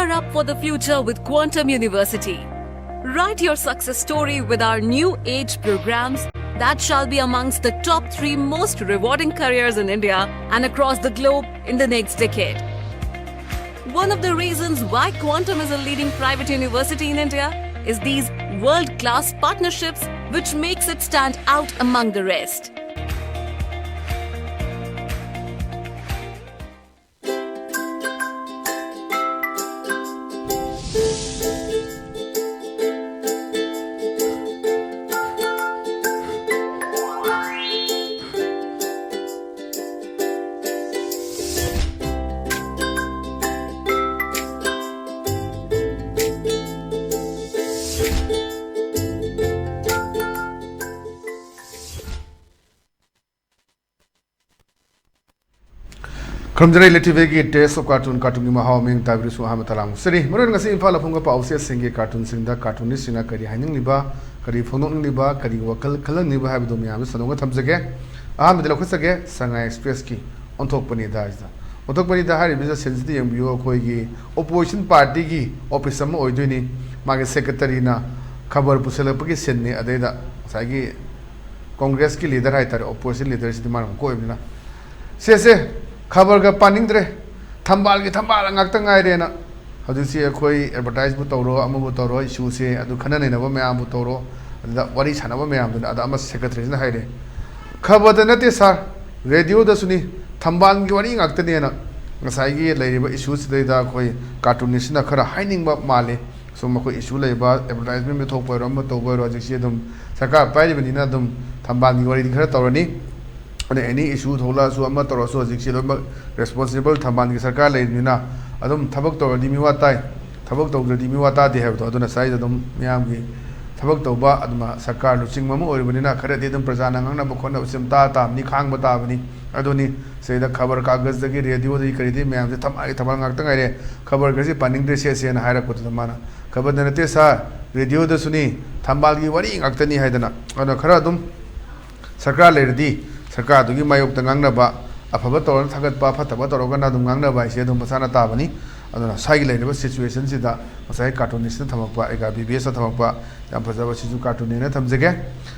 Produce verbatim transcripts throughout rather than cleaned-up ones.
Up for the future with Quantum University. Write your success story with our new age programs that shall be amongst the top three most rewarding careers in India and across the globe in the next decade. One of the reasons why Quantum is a leading private university in India is these world class partnerships, which makes it stand out among the rest. ꯈꯨꯔꯨꯝꯖꯔꯤ ꯏꯂꯦꯛ ꯇꯤꯚꯤꯒꯤ Taste of Cartoon, ꯀꯥꯔꯇꯨꯟꯒꯤ ꯃꯍꯥꯎ ꯃꯤꯡ ꯇꯥꯕꯤꯔꯁꯨ ꯑꯍꯥꯟꯕ ꯇꯔꯥꯝ ꯁꯤꯔꯤ꯫ ꯃꯔꯨ ꯑꯣꯏꯅ ꯉꯁꯤ ꯏꯝꯐꯥꯜ ꯑꯐꯨꯝꯒ ꯄꯥꯎꯆꯦꯁꯤꯡꯒꯤ ꯀꯥꯔꯇꯨꯟꯁꯤꯡꯗ ꯀꯥꯔꯇꯨꯅꯤꯁꯁꯤꯡꯅ ꯀꯔꯤ ꯍꯥꯏꯅꯤꯡꯂꯤꯕ, ꯀꯔꯤ ꯐꯣꯡꯗꯣꯛꯅꯤꯡꯂꯤꯕ, ꯀꯔꯤ ꯋꯥꯈꯜ ꯈꯜꯍꯟꯅꯤꯡꯂꯤꯕ ꯍꯥꯏꯕꯗꯨ ꯃꯌꯥꯝꯗ ꯁꯟꯗꯣꯛꯅ ꯊꯝꯖꯒꯦ꯫ ꯑꯍꯥꯟꯕꯗ ꯂꯧꯈꯠꯆꯒꯦ ꯁꯉꯥꯏ ꯑꯦꯛꯁꯄ꯭ꯔꯦꯁꯀꯤ ꯑꯣꯟꯊꯣꯛꯄꯅꯤꯗ ꯍꯥꯏꯁꯤꯗ꯫ ꯑꯣꯟꯊꯣꯛꯄꯅꯤꯗ ꯍꯥꯏꯔꯤꯕꯁꯤꯗ ꯁꯤꯟꯁꯤꯗ ꯌꯦꯡꯕꯤꯌꯨ, ꯑꯩꯈꯣꯏꯒꯤ ꯑꯣꯄꯣꯖꯤꯁꯟ ꯄꯥꯔꯇꯤꯒꯤ ꯑꯣꯐꯤꯁ ꯑꯃ ꯑꯣꯏꯗꯣꯏꯅꯤ꯫ ꯃꯥꯒꯤ ꯁꯦꯀ꯭ꯔꯦꯇꯔꯤꯅ ꯈꯕꯔ ꯄꯨꯁꯤꯜꯂꯛꯄꯒꯤ ꯁꯤꯟꯅꯤ꯫ ꯑꯗꯩꯗ ꯉꯁꯥꯏꯒꯤ ꯀꯣꯡꯒ꯭ꯔꯦꯁꯀꯤ ꯂꯤꯗꯔ ꯍꯥꯏꯇꯥꯔꯦ, ꯑꯣꯄꯣꯖꯤꯁꯟ ꯂꯤꯗꯔꯁꯤꯗꯤ ꯃꯥꯅ ꯑꯃꯨꯛ ꯀꯣꯛꯏꯕꯅꯤꯅ, "ꯁꯦ ꯁꯦ, ꯈꯕꯔꯒ ꯄꯥꯅꯤꯡꯗ꯭ꯔꯦ, ꯊꯝꯕꯥꯜꯒꯤ ꯊꯝꯕꯥꯜ ꯉꯥꯛꯇ ꯉꯥꯏꯔꯦꯅ ꯍꯧꯖꯤꯛꯁꯤ ꯑꯩꯈꯣꯏ ꯑꯦꯗꯚꯔꯇꯥꯏꯖꯕꯨ ꯇꯧꯔꯣ, ꯑꯃꯕꯨ ꯇꯧꯔꯣ, ꯏꯁꯨꯁꯦ ꯑꯗꯨ ꯈꯟꯅ ꯅꯩꯅꯕ ꯃꯌꯥꯝꯕꯨ ꯇꯧꯔꯣ, ꯑꯗꯨꯗ ꯋꯥꯔꯤ ꯁꯥꯟꯅꯕ ꯃꯌꯥꯝꯗꯨꯅ", ꯑꯗ ꯑꯃ ꯁꯦꯀ꯭ꯔꯦꯇꯔꯤꯁꯤꯅ ꯍꯥꯏꯔꯦ, "ꯈꯕꯔꯗ ꯅꯠꯇꯦ ꯁꯥꯔ, ꯔꯦꯗꯤꯑꯣꯗꯁꯨꯅꯤ, ꯊꯝꯕꯥꯜꯒꯤ ꯋꯥꯔꯤ ꯉꯥꯛꯇꯅꯦꯅ ꯉꯁꯥꯏꯒꯤ ꯂꯩꯔꯤꯕ ꯏꯁꯨꯁꯤꯗꯩꯗ ꯑꯩꯈꯣꯏ ꯀꯥꯔꯇꯨꯅꯤꯁꯁꯤꯅ ꯈꯔ ꯍꯥꯏꯅꯤꯡꯕ ꯃꯥꯜꯂꯤ꯫ ꯁꯨꯝ ꯑꯩꯈꯣꯏ ꯏꯁꯨ ꯂꯩꯕ, ꯑꯦꯗꯚꯔꯇꯥꯏꯖꯃꯦꯟ ꯊꯣꯛꯄ ꯑꯣꯏꯔꯣ, ꯑꯃ ꯇꯧꯕ ꯑꯣꯏꯔꯣ, ꯍꯧꯖꯤꯛꯁꯤ ꯑꯗꯨꯝ ꯁꯔꯀꯥꯔ ꯄꯥꯏꯔꯤꯕꯅꯤꯅ ꯑꯗꯨꯝ ꯊꯝꯕꯥꯜꯒꯤ ꯋꯥꯔꯤꯗꯤ ꯈꯔ ꯇꯧꯔꯅꯤ꯫ ꯑꯗꯩ ꯑꯦꯅꯤ ꯏꯁꯨ ꯊꯣꯛꯂꯛꯑꯁꯨ, ꯑꯃ ꯇꯧꯔꯁꯨ, ꯍꯧꯖꯤꯛꯁꯤ ꯂꯣꯏꯅꯃꯛ ꯔꯦꯁꯄꯣꯟꯁꯤꯕꯜ ꯊꯝꯕꯥꯜꯒꯤ ꯁꯔꯀꯥꯔ ꯂꯩꯔꯤꯕꯅꯤꯅ ꯑꯗꯨꯝ ꯊꯕꯛ ꯇꯧꯔꯗꯤ ꯃꯤ ꯋꯥ ꯇꯥꯏ, ꯊꯕꯛ ꯇꯧꯗ꯭ꯔꯗꯤ ꯃꯤ ꯋꯥ ꯇꯥꯗꯦ ꯍꯥꯏꯕꯗꯣ, ꯑꯗꯨꯅ ꯁ꯭ꯋꯥꯏꯗ ꯑꯗꯨꯝ ꯃꯤꯌꯥꯝꯒꯤ ꯊꯕꯛ ꯇꯧꯕ ꯑꯗꯨꯝ ꯁꯔꯀꯥꯔ ꯂꯨꯆꯤꯡꯕ ꯑꯃ ꯑꯣꯏꯔꯤꯕꯅꯤꯅ ꯈꯔꯗꯤ ꯑꯗꯨꯝ ꯄ꯭ꯔꯖꯥꯅ ꯉꯥꯡꯅꯕ ꯈꯣꯠꯅꯕꯁꯤ ꯑꯗꯨꯝ ꯇꯥ ꯇꯥꯕꯅꯤ, ꯈꯥꯡꯕ ꯇꯥꯕꯅꯤ꯫ ꯑꯗꯨꯅꯤ ꯁꯤꯗꯩꯗ ꯈꯕꯔ ꯀꯥꯒꯖꯗꯒꯤ, ꯔꯦꯗꯤꯑꯣꯗꯒꯤ, ꯀꯔꯤꯗꯒꯤ ꯃꯌꯥꯝꯁꯦ ꯊꯝꯕꯥꯜꯒꯤ ꯊꯝꯕꯥꯜ ꯉꯥꯛꯇ ꯉꯥꯏꯔꯦ, ꯈꯕꯔꯒꯁꯦ ꯄꯥꯅꯤꯡꯗ꯭ꯔꯦ ꯁꯦ ꯁꯦꯅ ꯍꯥꯏꯔꯛꯄꯗꯨꯗ ꯃꯥꯅ, "ꯈꯕꯔꯗ ꯅꯠꯇꯦ ꯁꯥꯔ, ꯔꯦꯗꯤꯑꯣꯗꯁꯨꯅꯤ, ꯊꯝꯕꯥꯜꯒꯤ ꯋꯥꯔꯤ ꯉꯥꯛꯇꯅꯤ" ꯍꯥꯏꯗꯅ꯫ ꯑꯗꯨꯅ ꯈꯔ ꯑꯗꯨꯝ ꯁꯔꯀꯥꯔ ꯂꯩꯔꯗꯤ ꯁꯔꯀꯥꯔꯗꯨꯒꯤ ꯃꯥꯌꯣꯛꯇ ꯉꯥꯡꯅꯕ, ꯑꯐꯕ ꯇꯧꯔꯒ ꯊꯥꯒꯠꯄ, ꯐꯠꯇꯕ ꯇꯧꯔꯒꯅ ꯑꯗꯨꯝ ꯉꯥꯡꯅꯕ ꯍꯥꯏꯁꯦ ꯑꯗꯨꯝ ꯃꯁꯥꯅ ꯇꯥꯕꯅꯤ꯫ ꯑꯗꯨꯅ ꯁ꯭ꯋꯥꯏꯒꯤ ꯂꯩꯔꯤꯕ ꯁꯤꯆꯨꯋꯦꯁꯟꯁꯤꯗ ꯉꯁꯥꯏ ꯀꯥꯔꯇꯨꯅꯤꯁꯇꯅ ꯊꯝꯃꯛꯄ ꯑꯩꯒ ꯕꯤ ꯕꯤ ꯑꯦꯁꯅ ꯊꯝꯃꯛꯄ ꯌꯥꯝ ꯐꯖꯕ ꯁꯤꯁꯨ ꯀꯥꯔꯇꯨꯟꯅꯦꯅ ꯊꯝꯖꯒꯦ꯫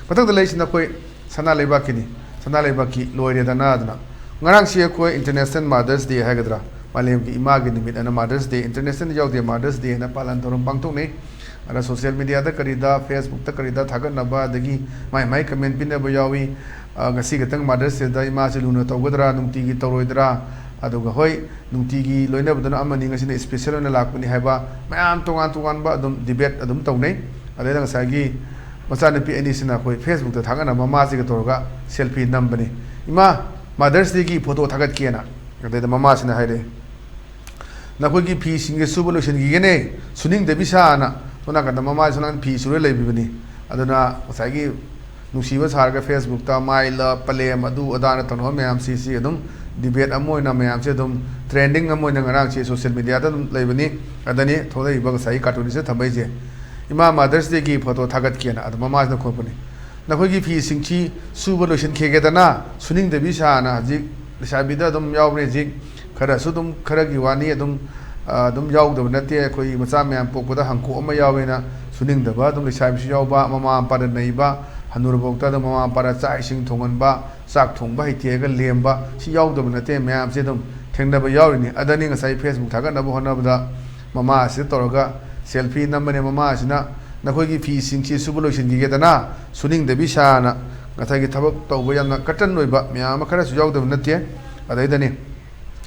ꯃꯊꯪꯗ ꯂꯩꯔꯤꯁꯤꯅ ꯑꯩꯈꯣꯏ ꯁꯅꯥ ꯂꯩꯕꯥꯛꯀꯤꯅꯤ꯫ ꯁꯅꯥ ꯂꯩꯕꯥꯛꯀꯤ ꯂꯣꯏꯔꯦꯗꯅ ꯑꯗꯨꯅ ꯉꯔꯥꯡꯁꯤ ꯑꯩꯈꯣꯏ ꯏꯟꯇꯔꯅꯦꯁꯅꯦꯜ ꯃꯥꯗꯔꯁ ꯗꯦ ꯍꯥꯏꯒꯗ꯭ꯔꯥ, ꯃꯥꯂꯦꯝꯒꯤ ꯏꯃꯥꯒꯤ ꯅꯨꯃꯤꯠ ꯑꯅ ꯃꯥꯗꯔꯁ ꯗꯦ, ꯏꯟꯇꯔꯅꯦꯁꯅꯦꯜ ꯌꯥꯎꯗꯦ ꯃꯥꯗꯔꯁ ꯗꯦ ꯍꯥꯏꯅ ꯄꯥꯂꯟ ꯊꯧꯔꯝ ꯄꯥꯡꯊꯣꯛꯅꯩ꯫ ꯑꯗ ꯁꯣꯁꯤꯌꯦꯜ ꯃꯦꯗꯤꯌꯥꯗ ꯀꯔꯤꯗ, ꯐꯦꯁꯕꯨꯛꯇ ꯀꯔꯤꯗ ꯊꯥꯒꯠꯅꯕ, ꯑꯗꯒꯤ ꯃꯥꯏ ꯃꯥꯏ ꯀꯃꯦꯟ ꯄꯤꯅꯕ ꯌꯥꯎꯏ꯫ ꯑ, ꯉꯁꯤ ꯈꯛꯇꯪ ꯃꯥꯗꯔꯁ ꯗꯦꯗ ꯏꯃꯥꯁꯦ ꯂꯨꯅ ꯇꯧꯒꯗ꯭ꯔꯥ, ꯅꯨꯡꯇꯤꯒꯤ ꯇꯧꯔꯣꯏꯗ꯭ꯔꯥ? ꯑꯗꯨꯒ ꯍꯣꯏ, ꯅꯨꯡꯇꯤꯒꯤ ꯂꯣꯏꯅꯕꯗꯨꯅ ꯑꯃꯅꯤ, ꯉꯁꯤꯅ ꯏꯁꯄꯤꯁꯦꯜ ꯑꯣꯏꯅ ꯂꯥꯛꯄꯅꯤ ꯍꯥꯏꯕ ꯃꯌꯥꯝ ꯇꯣꯉꯥꯟ ꯇꯣꯉꯥꯟꯕ ꯑꯗꯨꯝ ꯗꯤꯕꯦꯠ ꯑꯗꯨꯝ ꯇꯧꯅꯩ꯫ ꯑꯗꯩꯗ ꯉꯁꯥꯏꯒꯤ ꯃꯆꯥꯅꯨꯄꯤ ꯑꯅꯤꯁꯤꯅ ꯑꯩꯈꯣꯏ ꯐꯦꯁꯕꯨꯛꯇ ꯊꯥꯒꯠꯅꯕ ꯃꯃꯥꯁꯤꯒ ꯇꯧꯔꯒ ꯁꯦꯜꯐꯤ ꯅꯝꯕꯅꯤ꯫ "ꯏꯃꯥ, ꯃꯥꯗꯔꯁ ꯗꯦꯒꯤ ꯐꯣꯇꯣ ꯊꯥꯒꯠꯀꯦꯅ"꯫ ꯑꯗꯩꯗ ꯃꯃꯥꯁꯤꯅ ꯍꯥꯏꯔꯛꯑꯦ, "ꯅꯈꯣꯏꯒꯤ ꯐꯤꯁꯤꯡꯁꯦ ꯁꯨꯕ ꯂꯣꯏꯁꯤꯟꯈꯤꯒꯅꯦ, ꯁꯨꯅꯤꯡꯗꯕꯤ ꯁꯥꯅ"꯫ ꯁꯣꯝ ꯅꯥꯀꯟꯗ ꯃꯃꯥꯁꯤ ꯁꯣꯝ ꯅꯥꯀꯟꯗ ꯐꯤ ꯁꯨꯔ ꯂꯩꯕꯤꯕꯅꯤ꯫ ꯑꯗꯨꯅ ꯉꯁꯥꯏꯒꯤ ꯅꯨꯡꯁꯤꯕ ꯁꯥꯔꯒ ꯐꯦꯁꯕꯨꯛꯇ ꯃꯥꯏ ꯂꯞ, ꯄꯂꯦꯝ, ꯑꯗꯨ ꯑꯗꯥꯅ ꯇꯧꯅꯕ ꯃꯌꯥꯝꯁꯤ, ꯁꯤ ꯑꯗꯨꯝ ꯗꯤꯕꯦꯠ ꯑꯃ ꯑꯣꯏꯅ ꯃꯌꯥꯝꯁꯦ ꯑꯗꯨꯝ ꯇ꯭ꯔꯦꯟꯗꯤꯡ ꯑꯃ ꯑꯣꯏꯅ ꯉꯔꯥꯡꯁꯦ ꯁꯣꯁꯤꯌꯦꯜ ꯃꯦꯗꯤꯌꯥꯗ ꯑꯗꯨꯝ ꯂꯩꯕꯅꯤ꯫ ꯑꯗꯅꯤ ꯊꯣꯛꯂꯛꯏꯕ ꯉꯁꯥꯏꯒꯤ ꯀꯥꯔꯇꯨꯟꯁꯤꯗ ꯊꯝꯕꯩꯁꯦ, "ꯏꯃꯥ ꯃꯥꯗꯔꯁ ꯗꯦꯒꯤ ꯐꯣꯇꯣ ꯊꯥꯒꯠꯀꯦꯅ"꯫ ꯑꯗꯣ ꯃꯃꯥꯁꯤꯅ ꯈꯣꯠꯄꯅꯤ, "ꯅꯈꯣꯏꯒꯤ ꯐꯤꯁꯤꯡꯁꯤ ꯁꯨꯕ ꯂꯣꯏꯁꯤꯟꯈꯤꯒꯦꯗꯅ, ꯁꯨꯅꯤꯡꯗꯕꯤ ꯁꯥꯅ"꯫ ꯍꯧꯖꯤꯛ ꯂꯩꯁꯥꯕꯤꯗ ꯑꯗꯨꯝ ꯌꯥꯎꯕꯅꯦ꯫ ꯍꯧꯖꯤꯛ ꯈꯔꯁꯨ ꯑꯗꯨꯝ, ꯈꯔꯒꯤ ꯋꯥꯅꯤ, ꯑꯗꯨꯝ, ꯑ, ꯑꯗꯨꯝ ꯌꯥꯎꯗꯕ ꯅꯠꯇꯦ꯫ ꯑꯩꯈꯣꯏ ꯃꯆꯥ ꯃꯌꯥꯝ ꯄꯣꯛꯄꯗ ꯍꯪꯀꯣꯛ ꯑꯃ ꯌꯥꯎꯋꯦꯅ ꯁꯨꯅꯤꯡꯗꯕ ꯑꯗꯨꯝ ꯂꯩꯁꯥꯕꯤꯁꯨ ꯌꯥꯎꯕ, ꯃꯃꯥ ꯃꯄꯥꯗ ꯅꯩꯕ, ꯍꯅꯨꯔꯐꯥꯎꯗ ꯑꯗꯨꯝ ꯃꯃꯥ ꯃꯄꯥꯗ ꯆꯥꯛ ꯏꯁꯤꯡ ꯊꯣꯡꯍꯟꯕ, ꯆꯥꯛ ꯊꯣꯡꯕ ꯍꯩꯇꯦ ꯍꯥꯏꯔꯒ ꯂꯦꯝꯕ, ꯁꯤ ꯌꯥꯎꯗꯕ ꯅꯠꯇꯦ꯫ ꯃꯌꯥꯝꯁꯦ ꯑꯗꯨꯝ ꯊꯦꯡꯅꯕ ꯌꯥꯎꯔꯤꯅꯤ꯫ ꯑꯗꯅꯤ ꯉꯁꯥꯏ ꯐꯦꯁꯕꯨꯛ ꯊꯥꯒꯠꯅꯕ ꯍꯣꯠꯅꯕꯗ ꯃꯃꯥ ꯑꯁꯤꯗ ꯇꯧꯔꯒ ꯁꯦꯜꯐꯤ ꯅꯝꯕꯅꯦ꯫ ꯃꯃꯥ ꯑꯁꯤꯅ "ꯅꯈꯣꯏꯒꯤ ꯐꯤꯁꯤꯡꯁꯤ ꯁꯨꯕ ꯂꯣꯏꯁꯤꯟꯈꯤꯒꯦꯗꯅ, ꯁꯨꯅꯤꯡꯗꯕꯤ ꯁꯥꯅ", ꯉꯁꯥꯏꯒꯤ ꯊꯕꯛ ꯇꯧꯕ ꯌꯥꯝꯅ ꯀꯇꯟ ꯑꯣꯏꯕ ꯃꯌꯥꯝ ꯑꯃ ꯈꯔꯁꯨ ꯌꯥꯎꯗꯕ ꯅꯠꯇꯦ꯫ ꯑꯗꯩꯗꯅꯤ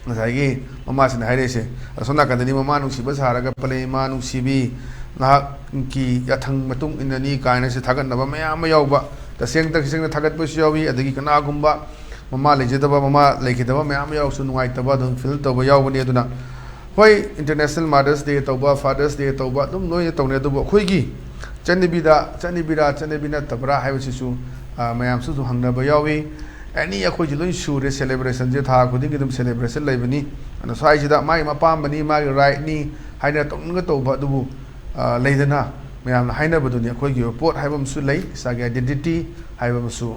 ꯉꯁꯥꯏꯒꯤ ꯃꯃꯥꯁꯤꯅ ꯍꯥꯏꯔꯛꯏꯁꯦ꯫ ꯑꯁꯣꯝ ꯅꯥꯀꯟꯗꯗꯤ "ꯃꯃꯥ ꯅꯨꯡꯁꯤꯕ ꯁꯥꯔꯒ ꯄꯂꯦꯝ ꯏꯃꯥ ꯅꯨꯡꯁꯤꯕꯤ, ꯅꯍꯥꯛꯀꯤ ꯌꯥꯊꯪ ꯃꯇꯨꯡ ꯏꯟꯅꯅꯤ" ꯀꯥꯏꯅꯁꯨ ꯊꯥꯒꯠꯅꯕ ꯃꯌꯥꯝ ꯑꯃ ꯌꯥꯎꯕ, ꯇꯁꯦꯡ ꯇꯁꯦꯡꯅ ꯊꯥꯒꯠꯄꯁꯨ ꯌꯥꯎꯏ꯫ ꯑꯗꯒꯤ ꯀꯅꯥꯒꯨꯝꯕ ꯃꯃꯥ ꯂꯩꯖꯗꯕ, ꯃꯃꯥ ꯂꯩꯈꯤꯗꯕ ꯃꯌꯥꯝ ꯑꯃ ꯌꯥꯎꯔꯁꯨ ꯅꯨꯡꯉꯥꯏꯇꯕ ꯑꯗꯨꯝ ꯐꯤꯜ ꯇꯧꯕ ꯌꯥꯎꯕꯅꯤ꯫ ꯑꯗꯨꯅ ꯍꯣꯏ, ꯏꯟꯇꯔꯅꯦꯁꯅꯦꯜ ꯃꯥꯗꯔꯁ ꯗꯦ ꯇꯧꯕ, ꯐꯥꯗꯔꯁ ꯗꯦ ꯇꯧꯕ ꯑꯗꯨꯝ ꯂꯣꯏꯅ ꯇꯧꯅꯩ꯫ ꯑꯗꯨꯕꯨ ꯑꯩꯈꯣꯏꯒꯤ ꯆꯠꯅꯕꯤꯗ, ꯆꯠꯅꯕꯤꯔꯥ ꯆꯠꯅꯕꯤ ꯅꯠꯇꯕ꯭ꯔꯥ ꯍꯥꯏꯕꯁꯤꯁꯨ, ꯑ, ꯃꯌꯥꯝꯁꯨ ꯑꯗꯨꯝ ꯍꯪꯅꯕ ꯌꯥꯎꯏ꯫ ꯑꯦꯅꯤ ꯑꯩꯈꯣꯏꯁꯦ ꯂꯣꯏ ꯁꯨꯔꯦ, ꯁꯦꯂꯦꯕ꯭ꯔꯦꯁꯟꯁꯦ ꯊꯥ ꯈꯨꯗꯤꯡꯒꯤ ꯑꯗꯨꯝ ꯁꯦꯂꯦꯕ꯭ꯔꯦꯁꯟ ꯂꯩꯕꯅꯤ꯫ ꯑꯗꯣ ꯁ꯭ꯋꯥꯏꯁꯤꯗ ꯃꯥꯒꯤ ꯑꯄꯥꯝꯕꯅꯤ, ꯃꯥꯒꯤ ꯔꯥꯏꯠꯅꯤ ꯍꯥꯏꯅ ꯇꯧꯅꯤꯡꯒ ꯇꯧꯕ ꯑꯗꯨꯕꯨ, ꯑ, ꯂꯩꯗꯅ, ꯃꯌꯥꯝꯅ ꯍꯥꯏꯅꯕꯗꯨꯅꯤ ꯑꯩꯈꯣꯏꯒꯤ ꯑꯣꯏꯕ ꯄꯣꯠ ꯍꯥꯏꯕ ꯑꯃꯁꯨ ꯂꯩ, ꯏꯁꯥꯒꯤ ꯑꯥꯏꯗꯦꯟꯇꯤꯇꯤ ꯍꯥꯏꯕ ꯑꯃꯁꯨ꯫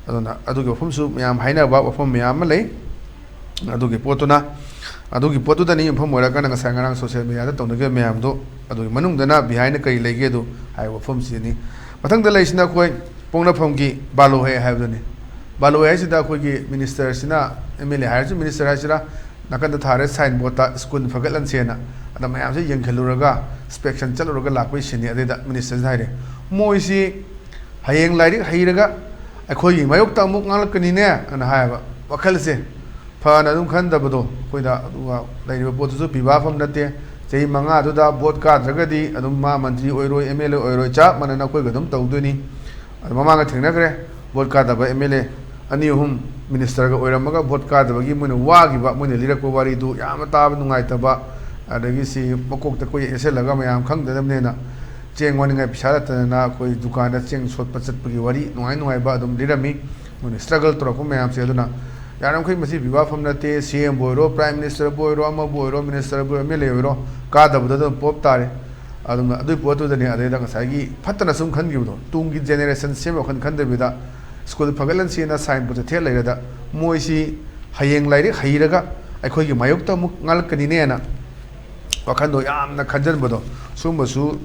ꯑꯗꯨꯅ ꯑꯗꯨꯒꯤ ꯋꯥꯐꯝꯁꯨ ꯃꯌꯥꯝ ꯍꯥꯏꯅꯕ ꯋꯥꯐꯝ ꯃꯌꯥꯝ ꯑꯃ ꯂꯩ꯫ ꯑꯗꯨꯒꯤ ꯄꯣꯠꯇꯨꯅ ꯑꯗꯨꯒꯤ ꯄꯣꯠꯇꯨꯗꯅꯤ ꯌꯨꯝꯐꯝ ꯑꯣꯏꯔꯒꯅ ꯉꯁꯥꯏ ꯉꯔꯥꯡ social media ꯗ ꯇꯧꯅꯈꯤꯕ ꯃꯌꯥꯝꯗꯣ, ꯑꯗꯨꯒꯤ ꯃꯅꯨꯡꯗꯅ behind ꯗ ꯀꯔꯤ ꯂꯩꯒꯦ ꯑꯗꯨ ꯍꯥꯏꯕ ꯋꯥꯐꯝꯁꯤꯅꯤ꯫ ꯃꯊꯪꯗ ꯂꯩꯔꯤꯁꯤꯅ ꯑꯩꯈꯣꯏ ꯄꯣꯛꯅꯐꯝꯒꯤ ꯕꯥꯂꯣꯍꯦ ꯍꯥꯏꯕꯗꯨꯅꯤ꯫ ꯕꯥꯂꯣꯍꯦ ꯍꯥꯏꯁꯤꯗ ꯑꯩꯈꯣꯏꯒꯤ minister ꯁꯤꯅ, M L A ꯍꯥꯏꯔꯁꯨ minister ꯍꯥꯏꯁꯤꯔꯥ, ꯅꯥꯀꯟꯗ ꯊꯥꯔꯦ sign board ꯇ ꯁ꯭ꯀꯨꯜ ꯐꯒꯠꯍꯟꯁꯦꯅ꯫ ꯑꯗ ꯃꯌꯥꯝꯁꯦ ꯌꯦꯡꯁꯤꯜꯂꯨꯔꯒ, inspection ꯆꯠꯂꯨꯔꯒ ꯂꯥꯛꯄꯒꯤ ꯁꯤꯟꯅꯤ꯫ ꯑꯗꯩꯗ minister ꯁꯤꯅ ꯍꯥꯏꯔꯦ, "ꯃꯣꯏꯁꯤ ꯍꯌꯦꯡ ꯂꯥꯏꯔꯤꯛ ꯍꯩꯔꯒ ꯑꯩꯈꯣꯏꯒꯤ ꯃꯥꯌꯣꯛꯇ ꯑꯃꯨꯛ ꯉꯥꯡꯂꯛꯀꯅꯤꯅꯦ" ꯑꯅ ꯍꯥꯏꯌꯦꯕ꯫ ꯋꯥꯈꯜꯁꯦ ꯐꯅ ꯑꯗꯨꯝ ꯈꯟꯗꯕꯗꯣ ꯑꯩꯈꯣꯏꯗ, ꯑꯗꯨꯒ ꯂꯩꯔꯤꯕ ꯄꯣꯠꯇꯨꯁꯨ ꯄꯤꯕꯥꯐꯝ ꯅꯠꯇꯦ꯫ ꯆꯍꯤ ꯃꯉꯥꯗꯨꯗ vote ꯀꯥꯗ꯭ꯔꯒꯗꯤ ꯑꯗꯨꯝ ꯃꯥ ꯃꯟꯇ꯭ꯔꯤ ꯑꯣꯏꯔꯣꯏ, M L A ꯑꯣꯏꯔꯣꯏ, ꯆꯞ ꯃꯥꯟꯅꯅ ꯑꯩꯈꯣꯏꯒ ꯑꯗꯨꯝ ꯇꯧꯗꯣꯏꯅꯤ꯫ ꯑꯗꯨ ꯃꯃꯥꯡꯗ ꯊꯦꯡꯅꯈ꯭ꯔꯦ, vote ꯀꯥꯗꯕ M L A ꯑꯅꯤ ꯑꯍꯨꯝ minister ꯒ ꯑꯣꯏꯔꯝꯃꯒ vote ꯀꯥꯗꯕꯒꯤ ꯃꯣꯏꯅ ꯋꯥꯈꯤꯕ, ꯃꯣꯏꯅ ꯂꯤꯔꯛꯄ ꯋꯥꯔꯤꯗꯨ ꯌꯥꯝꯅ ꯇꯥꯕ ꯅꯨꯡꯉꯥꯏꯇꯕ, ꯑꯗꯒꯤ ꯁꯤ ꯃꯀꯣꯛꯇ ꯑꯩꯈꯣꯏ ꯌꯦꯠꯁꯜꯂꯒ ꯃꯌꯥꯝ ꯈꯪꯗꯅꯕꯅꯦꯅ ꯆꯦꯡ ꯋꯥꯅꯤꯡꯉꯥꯏ ꯄꯩꯁꯥ ꯂꯩꯇꯗꯅ ꯑꯩꯈꯣꯏ ꯗꯨꯀꯥꯟꯗ ꯆꯦꯡ ꯁꯣꯠꯄ ꯆꯠꯄꯒꯤ ꯋꯥꯔꯤ ꯅꯨꯡꯉꯥꯏ ꯅꯨꯡꯉꯥꯏꯕ ꯑꯗꯨꯝ ꯂꯤꯔꯝꯃꯤ꯫ ꯃꯣꯏꯅ struggle ꯇꯧꯔꯛꯄ ꯃꯌꯥꯝꯁꯦ꯫ ꯑꯗꯨꯅ ꯌꯥꯔꯤꯃꯈꯩ ꯃꯁꯤ ꯄꯤꯕꯥꯐꯝ ꯅꯠꯇꯦ꯫ C M ꯕꯨ ꯑꯣꯏꯔꯣ, Prime Minister ꯕꯨ ꯑꯣꯏꯔꯣ, ꯑꯃꯕꯨ ꯑꯣꯏꯔꯣ, minister ꯕꯨ ꯑꯣꯏꯔꯣ, M L A ꯑꯣꯏꯔꯣ, ꯀꯥꯗꯕꯗ ꯑꯗꯨꯝ ꯄꯣꯞ ꯇꯥꯔꯦ꯫ ꯑꯗꯨꯅ ꯑꯗꯨꯒꯤ ꯄꯣꯠꯇꯨꯗꯅꯦ꯫ ꯑꯗꯩꯗ ꯉꯁꯥꯏꯒꯤ ꯐꯠꯇꯅ ꯁꯨꯝ ꯈꯟꯈꯤꯕꯗꯣ, ꯇꯨꯡꯒꯤ generation ꯁꯦꯝꯕ ꯋꯥꯈꯜ ꯈꯟꯗꯕꯤꯗ ꯁ꯭ꯀꯨꯜ ꯐꯒꯠꯍꯟꯁꯦꯅ sign board ꯁꯦ ꯊꯦꯠ ꯂꯩꯔꯗ, ꯃꯣꯏꯁꯤ ꯍꯌꯦꯡ ꯂꯥꯏꯔꯤꯛ ꯍꯩꯔꯒ ꯑꯩꯈꯣꯏꯒꯤ ꯃꯥꯌꯣꯛꯇ ꯑꯃꯨꯛ ꯉꯥꯡꯂꯛꯀꯅꯤꯅꯦꯅ ꯋꯥꯈꯜꯗꯣ ꯌꯥꯝꯅ ꯈꯟꯖꯟꯕꯗꯣ, ꯁꯨꯝꯕꯁꯨ,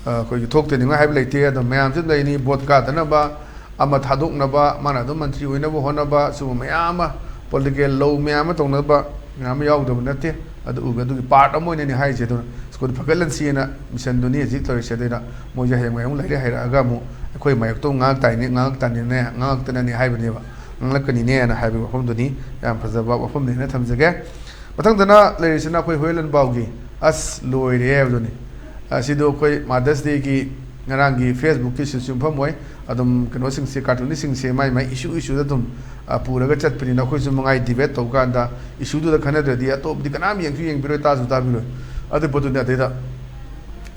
ꯑ, ꯑꯩꯈꯣꯏꯒꯤ ꯊꯣꯛꯇꯅꯤꯡꯉꯥꯏ ꯍꯥꯏꯕ ꯂꯩꯇꯦ꯫ ꯑꯗꯣ ꯃꯌꯥꯝꯁꯨ ꯂꯩꯅꯤ, vote ꯀꯥꯗꯅꯕ, ꯑꯃ ꯊꯥꯗꯣꯛꯅꯕ, ꯃꯥꯅ ꯑꯗꯨꯝ ꯃꯟꯇ꯭ꯔꯤ ꯑꯣꯏꯅꯕ ꯍꯣꯠꯅꯕ, ꯁꯤꯒꯨꯝꯕ ꯃꯌꯥꯝ ꯑꯃ, political ꯂꯧ ꯃꯌꯥꯝ ꯑꯃ ꯇꯧꯅꯕ ꯃꯌꯥꯝ ꯑꯃ ꯌꯥꯎꯗꯕ ꯅꯠꯇꯦ꯫ ꯑꯗꯨ ꯎꯕ, ꯑꯗꯨꯒꯤ part ꯑꯃ ꯑꯣꯏꯅꯅꯤ ꯍꯥꯏꯔꯤꯁꯦ꯫ ꯑꯗꯨꯅ ꯁ꯭ꯀꯨꯜ ꯐꯒꯠꯍꯟꯁꯤꯅ mission ꯗꯨꯅꯤ ꯍꯧꯖꯤꯛ ꯇꯧꯔꯤꯁꯦ꯫ ꯑꯗꯨꯅ ꯃꯣꯏꯁꯦ ꯍꯌꯦꯡꯋꯥꯏ ꯑꯃꯨꯛ ꯂꯥꯏꯔꯤꯛ ꯍꯩꯔꯛꯑꯒ ꯑꯃꯨꯛ ꯑꯩꯈꯣꯏ ꯃꯥꯌꯣꯛꯇ ꯑꯃꯨꯛ ꯉꯥꯡꯉꯛꯇꯥꯏꯅꯦ, ꯉꯥꯡꯉꯛꯇꯥꯅꯤꯅꯦ, ꯉꯥꯡꯉꯛꯇꯅꯅꯦ ꯍꯥꯏꯕꯅꯦꯕ, ꯉꯥꯡꯂꯛꯀꯅꯤꯅꯦꯅ ꯍꯥꯏꯕꯒꯤ ꯋꯥꯐꯝꯗꯨꯅꯤ꯫ ꯌꯥꯝ ꯐꯖꯕ ꯋꯥꯐꯝꯅꯦꯅ ꯊꯝꯖꯒꯦ꯫ ꯃꯊꯪꯗꯅ ꯂꯩꯔꯤꯁꯤꯅ ꯑꯩꯈꯣꯏ ꯍꯣꯌꯦꯜ ꯂꯟꯕꯥꯎꯒꯤ "ꯑꯁ ꯂꯣꯏꯔꯦ" ꯍꯥꯏꯕꯗꯨꯅꯤ꯫ ꯑ, ꯁꯤꯗꯣ ꯑꯩꯈꯣꯏ Mother's Day ꯒꯤ ꯉꯔꯥꯡꯒꯤ Facebook ꯀꯤ ꯁꯤꯗꯁꯨ ꯌꯨꯝꯐꯝ ꯑꯣꯏ꯫ ꯑꯗꯨꯝ ꯀꯩꯅꯣꯁꯤꯡꯁꯦ, cartoon ꯁꯤꯡꯁꯦ ꯃꯥꯏ ꯃꯥꯏ issue issue ꯗ ꯑꯗꯨꯝ, ꯑ, ꯄꯨꯔꯒ ꯆꯠꯄꯅꯤꯅ ꯑꯩꯈꯣꯏꯁꯨ ꯃꯉꯥꯏ debate ꯇꯧꯕ ꯀꯥꯟꯗ issue ꯗꯨꯗ ꯈꯟꯅꯗ꯭ꯔꯗꯤ ꯑꯇꯣꯞꯄꯗꯤ ꯀꯅꯥꯝ ꯌꯦꯡꯁꯨ ꯌꯦꯡꯕꯤꯔꯣꯏ, ꯇꯥꯁꯨ ꯇꯥꯕꯤꯔꯣꯏ꯫ ꯑꯗꯨ ꯄꯣꯠꯇꯨꯅꯤ꯫ ꯑꯗꯩꯗ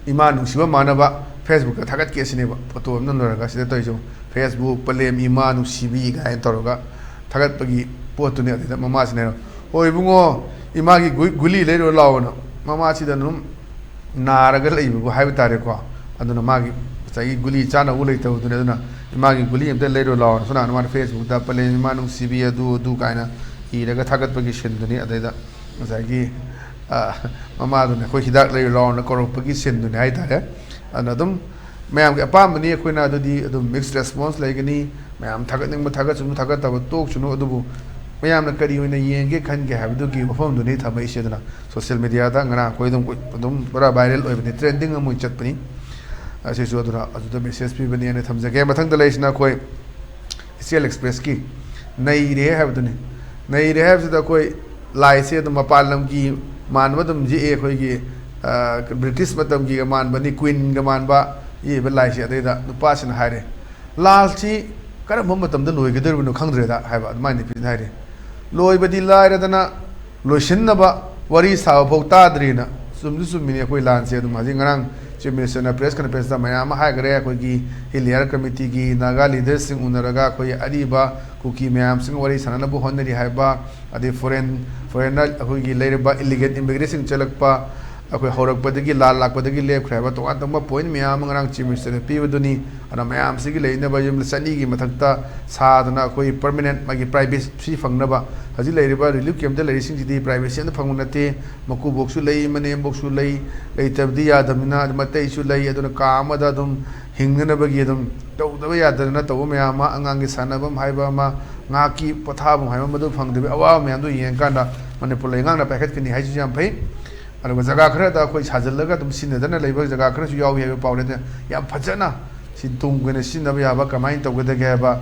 ꯏꯃꯥ ꯅꯨꯡꯁꯤꯕ ꯃꯥꯟꯅꯕ Facebook ꯇ ꯊꯥꯒꯠꯀꯦ ꯁꯤꯅꯦꯕ꯫ Photo ꯑꯃ ꯅꯝꯂꯨꯔꯒ ꯁꯤꯗ ꯇꯧꯔꯤꯁꯦ꯫ "Facebook ꯄꯂꯦꯝ ꯏꯃꯥ ꯅꯨꯡꯁꯤꯕꯤ" ꯀꯥꯏꯅ ꯇꯧꯔꯒ ꯊꯥꯒꯠꯄꯒꯤ ꯄꯣꯠꯇꯨꯅꯦ꯫ ꯑꯗꯨꯗ ꯃꯃꯥꯁꯤꯅ ꯍꯥꯏꯔꯣ, "ꯍꯣꯏ ꯏꯕꯨꯡꯉꯣ, ꯏꯃꯥꯒꯤ ꯒꯨ-, ꯒꯨꯂꯤ ꯂꯩꯔꯨꯔ ꯂꯥꯛꯑꯣꯅ"꯫ ꯃꯃꯥꯁꯤꯗ ꯑꯗꯨꯝ ꯅꯥꯔꯒ ꯂꯩꯕꯕꯨ ꯍꯥꯏꯕ ꯇꯥꯔꯦꯀꯣ꯫ ꯑꯗꯨꯅ ꯃꯥꯒꯤ ꯉꯁꯥꯏꯒꯤ ꯒꯨꯂꯤ ꯆꯥꯅꯕ ꯂꯩꯇꯕꯗꯨꯅꯤ꯫ ꯑꯗꯨꯅ "ꯏꯃꯥꯒꯤ ꯒꯨꯂꯤ ꯑꯝꯇ ꯂꯩꯔꯨꯔ ꯂꯥꯛꯑꯣꯅ" ꯁꯣꯝ ꯅꯥꯀꯟꯗ ꯃꯥꯅ Facebook ꯇ "ꯄꯂꯦꯝ ꯏꯃꯥ ꯅꯨꯡꯁꯤꯕꯤ" ꯑꯗꯨ ꯑꯗꯨ ꯀꯥꯏꯅ ꯏꯔꯒ ꯊꯥꯒꯠꯄꯒꯤ ꯁꯤꯟꯗꯨꯅꯤ꯫ ꯑꯗꯩꯗ ꯉꯁꯥꯏꯒꯤ ꯃꯃꯥꯗꯨꯅ ꯑꯩꯈꯣꯏ ꯍꯤꯗꯥꯛ ꯂꯩꯔꯨ ꯂꯥꯎꯅ ꯀꯧꯔꯛꯄꯒꯤ ꯁꯤꯟꯗꯨꯅꯤ ꯍꯥꯏꯇꯥꯔꯦ꯫ ꯑꯗꯨꯅ ꯑꯗꯨꯝ ꯃꯌꯥꯝꯒꯤ ꯑꯄꯥꯝꯕꯅꯤ꯫ ꯑꯩꯈꯣꯏꯅ ꯑꯗꯨꯗꯤ ꯑꯗꯨꯝ ꯃꯤꯛꯁ ꯔꯦꯁꯄꯣꯟꯁ ꯂꯩꯒꯅꯤ꯫ ꯃꯌꯥꯝ ꯊꯥꯒꯠꯅꯤꯡꯕ ꯊꯥꯒꯠꯁꯅꯨ, ꯊꯥꯒꯠꯇꯕ ꯇꯣꯛꯁꯅꯨ, ꯑꯗꯨꯕꯨ ꯃꯌꯥꯝꯅ ꯀꯔꯤ ꯑꯣꯏꯅ ꯌꯦꯡꯒꯦ ꯈꯟꯒꯦ ꯍꯥꯏꯕꯗꯨꯒꯤ ꯋꯥꯐꯝꯗꯨꯅꯤ ꯊꯝꯃꯛꯏꯁꯦ꯫ ꯑꯗꯨꯅ ꯁꯣꯁꯤꯌꯦꯜ ꯃꯦꯗꯤꯌꯥꯗ ꯉꯔꯥꯡ ꯑꯩꯈꯣꯏ ꯑꯗꯨꯝ ꯑꯗꯨꯝ ꯄꯨꯔꯥ ꯚꯥꯏꯔꯦꯜ ꯑꯣꯏꯕꯅꯤ, ꯇ꯭ꯔꯦꯟꯗꯤꯡ ꯑꯃ ꯑꯣꯏꯅ ꯆꯠꯄꯅꯤ꯫ ꯑꯁꯤꯁꯨ ꯑꯗꯨꯅ ꯑꯗꯨꯗ ꯃꯦꯁꯦꯖ ꯄꯤꯕꯅꯦꯅ ꯊꯝꯖꯒꯦ꯫ ꯃꯊꯪꯗ ꯂꯩꯔꯤꯁꯤꯅ ꯑꯩꯈꯣꯏ ꯏꯆꯦꯜ ꯑꯦꯛꯁꯄ꯭ꯔꯦꯁꯀꯤ ꯅꯩꯔꯦ ꯍꯥꯏꯕꯗꯨꯅꯤ꯫ ꯅꯩꯔꯦ ꯍꯥꯏꯕꯁꯤꯗ ꯑꯩꯈꯣꯏ ꯂꯥꯏꯁꯦ ꯑꯗꯨꯝ ꯃꯄꯥꯟ ꯂꯝꯒꯤ ꯃꯥꯟꯕ ꯑꯗꯨꯝ ꯌꯦꯛꯑꯦ꯫ ꯑꯩꯈꯣꯏꯒꯤ ꯕ꯭ꯔꯤꯇꯤꯁ ꯃꯇꯝꯒꯤꯒ ꯃꯥꯟꯕꯅꯤ, ꯀ꯭ꯋꯤꯟꯒ ꯃꯥꯟꯕ ꯌꯦꯛꯏꯕ ꯂꯥꯏꯁꯦ꯫ ꯑꯗꯩꯗ ꯅꯨꯄꯥꯁꯤꯅ ꯍꯥꯏꯔꯦ, "ꯂꯥꯜꯁꯤ ꯀꯔꯝꯕ ꯃꯇꯝꯗ ꯂꯣꯏꯒꯗꯧꯔꯤꯕꯅꯣ ꯈꯪꯗ꯭ꯔꯦꯗ" ꯍꯥꯏꯕ꯫ ꯑꯗꯨꯃꯥꯏꯅ ꯅꯨꯄꯤꯁꯤꯅ ꯍꯥꯏꯔꯦ꯫ ꯂꯣꯏꯕꯗꯤ ꯂꯥꯏꯔꯗꯅ ꯂꯣꯏꯁꯤꯟꯅꯕ ꯋꯥꯔꯤ ꯁꯥꯕ ꯐꯥꯎ ꯇꯥꯗ꯭ꯔꯤꯅ꯫ ꯆꯨꯝꯁꯨ ꯆꯨꯝꯃꯤꯅꯤ꯫ ꯑꯩꯈꯣꯏ ꯂꯥꯟꯁꯦ ꯑꯗꯨꯝ ꯍꯧꯖꯤꯛ ꯉꯔꯥꯡ ꯆꯤꯐ ꯃꯤꯅꯤꯁꯇꯔꯅ ꯄ꯭ꯔꯦꯁ ꯀꯟꯐꯔꯦꯟꯁꯇ ꯃꯌꯥꯝ ꯑꯃ ꯍꯥꯏꯈ꯭ꯔꯦ꯫ ꯑꯩꯈꯣꯏꯒꯤ ꯍꯤꯜ ꯂꯦꯌꯔ ꯀꯃꯤꯇꯤꯒꯤ ꯅꯥꯒꯥ ꯂꯤꯗꯔꯁꯤꯡ ꯎꯅꯔꯒ ꯑꯩꯈꯣꯏ ꯑꯔꯤꯕ ꯀꯨꯀꯤ ꯃꯌꯥꯝꯁꯤꯡꯒ ꯋꯥꯔꯤ ꯁꯥꯟꯅꯅꯕ ꯍꯣꯠꯅꯔꯤ ꯍꯥꯏꯕ, ꯑꯗꯩ ꯐꯣꯔꯦꯟ, ꯐꯣꯔꯦꯟꯅ ꯑꯩꯈꯣꯏꯒꯤ ꯂꯩꯔꯤꯕ ꯏꯂꯤꯒꯦꯜ ꯏꯃꯤꯒ꯭ꯔꯦꯁꯟ ꯆꯠꯂꯛꯄ, ꯑꯩꯈꯣꯏ ꯍꯧꯔꯛꯄꯗꯒꯤ ꯂꯥꯜ ꯂꯥꯛꯄꯗꯒꯤ ꯂꯦꯞꯈ꯭ꯔꯦ ꯍꯥꯏꯕ ꯇꯣꯉꯥꯟ ꯇꯣꯉꯥꯟꯕ ꯄꯣꯏꯟ ꯃꯌꯥꯝ ꯑꯃ ꯉꯔꯥꯡ ꯆꯤꯐ ꯃꯤꯅꯤꯁꯇꯔꯅ ꯄꯤꯕꯗꯨꯅꯤ꯫ ꯑꯗꯨꯅ ꯃꯌꯥꯝꯁꯤꯒꯤ ꯂꯩꯅꯕ ꯌꯨꯝ ꯆꯅꯤꯒꯤ ꯃꯊꯛꯇ ꯁꯥꯗꯅ ꯑꯩꯈꯣꯏ ꯄꯔꯃꯅꯦꯟ ꯃꯥꯒꯤ ꯄ꯭ꯔꯥꯏꯚꯦꯁꯤ ꯐꯪꯅꯕ꯫ ꯍꯧꯖꯤꯛ ꯂꯩꯔꯤꯕ ꯔꯤꯂꯤꯐ ꯀꯦꯝꯞꯇ ꯂꯩꯔꯤꯁꯤꯡꯁꯤꯗꯤ ꯄ꯭ꯔꯥꯏꯚꯦꯁꯤ ꯑꯝꯇ ꯐꯪꯕ ꯅꯠꯇꯦ꯫ ꯃꯀꯨꯕꯣꯛꯁꯨ ꯂꯩ, ꯃꯅꯦꯝꯕꯣꯛꯁꯨ ꯂꯩ, ꯂꯩꯇꯕꯗꯤ ꯌꯥꯗꯕꯅꯤꯅ ꯃꯇꯩꯁꯨ ꯂꯩ꯫ ꯑꯗꯨꯅ ꯀꯥ ꯑꯃꯗ ꯑꯗꯨꯝ ꯍꯤꯡꯅꯅꯕꯒꯤ ꯑꯗꯨꯝ ꯇꯧꯗꯕ ꯌꯥꯗꯗꯅ ꯇꯧꯕ ꯃꯌꯥꯝ ꯑꯃ, ꯑꯉꯥꯡꯒꯤ ꯁꯥꯟꯅꯐꯝ ꯍꯥꯏꯕ ꯑꯃ, ꯉꯥꯏꯍꯥꯛꯀꯤ ꯄꯣꯊꯥꯐꯝ ꯍꯥꯏꯕ ꯑꯃ, ꯃꯗꯨ ꯐꯪꯗꯕꯒꯤ ꯑꯋꯥꯕ ꯃꯌꯥꯝꯗꯨ ꯌꯦꯡꯉꯀꯥꯟꯗ ꯃꯅꯤꯄꯨꯔ ꯂꯩꯉꯥꯛꯅ ꯄꯥꯏꯈꯠꯀꯅꯤ ꯍꯥꯏꯁꯤꯁꯨ ꯌꯥꯝ ꯐꯩ꯫ ꯑꯗꯨꯒ ꯖꯒꯥ ꯈꯔꯗ ꯑꯩꯈꯣꯏ ꯁꯥꯖꯤꯜꯂꯒ ꯑꯗꯨꯝ ꯁꯤꯖꯤꯟꯅꯗꯅ ꯂꯩꯕ ꯖꯒꯥ ꯈꯔꯁꯨ ꯌꯥꯎꯏ ꯍꯥꯏꯕ ꯄꯥꯎꯅꯦ꯫ ꯑꯗꯨꯅ ꯌꯥꯝ ꯐꯖꯅ ꯁꯤ ꯇꯨꯡ ꯀꯣꯏꯅ ꯁꯤꯖꯤꯟꯅꯕ ꯌꯥꯕ ꯀꯃꯥꯏꯅ ꯇꯧꯒꯗꯒꯦ ꯍꯥꯏꯕ,